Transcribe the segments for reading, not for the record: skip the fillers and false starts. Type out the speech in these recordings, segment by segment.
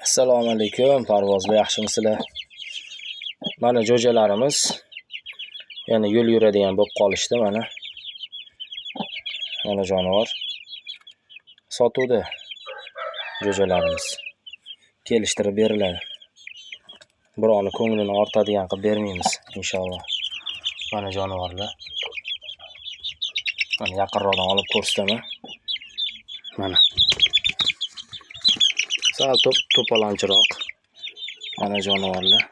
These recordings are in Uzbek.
Assalomu alaykum, parvozlar, yaxshimisizlar? Mana jo'jalarimiz yana yo'l yuradigan bo'lib qolishdi mana. Mana jonivor. Sotuvda jo'jalarimiz. Kelishtirib beriladi. Birovni ko'nglini ortadigan qilib bermaymiz inshaalloh. Mana jonivorlar. Mana yaqinroqdan olib ko'rsataman. Mana. Sal to'polonchiroq. Mana jonivorlar.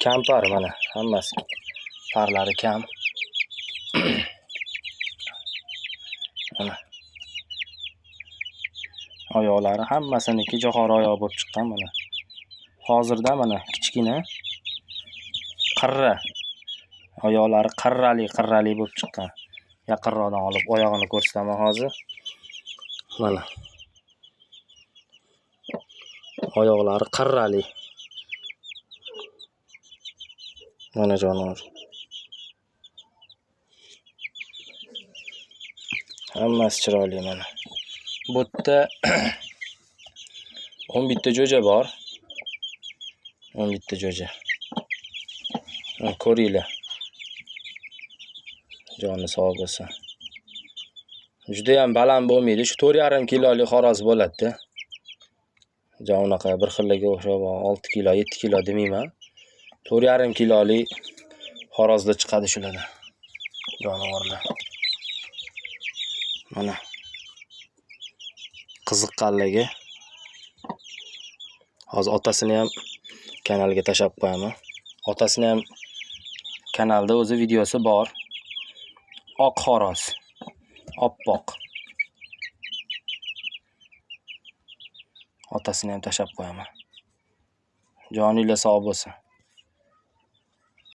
Kampar mana hammasi. Parlari kam. Mana. Oyoqlari hammasiniki jo'xori oyoq bo'lib chiqqan mana. Hozirda mana kichkina qirra. Oyoqlari qirrali bo'lib chiqqan. Yaqinroqdan olib oyog'ini ko'rsataman hozir. Mana. Oyoqlari qirrali. Mana jonivor. Hammasi chiroyli mana. Bu yerda 11 ta jo'ja bor. 11 ta jo'ja. Ko'ringlar. Joni sog' bo'lsin. Juda ham baland bo'lmaydi. Shu 4,5 kilolik xo'roz bo'ladi-da. Ja unaqa bir xillarga o'xshab 6 kilo, 7 kilo demayman. 4,5 kilolik xo'rozlar chiqadi shulardan. Jonivorlar. Mana. Qiziqqanlarga hozir otasini ham kanalga tashlab qo'yaman. Otasini ham kanalda o'zi videosi bor. Oq xo'roz. Oppoq. Otasini ham tashlab qo'yaman. Joninglar sog' bo'lsin.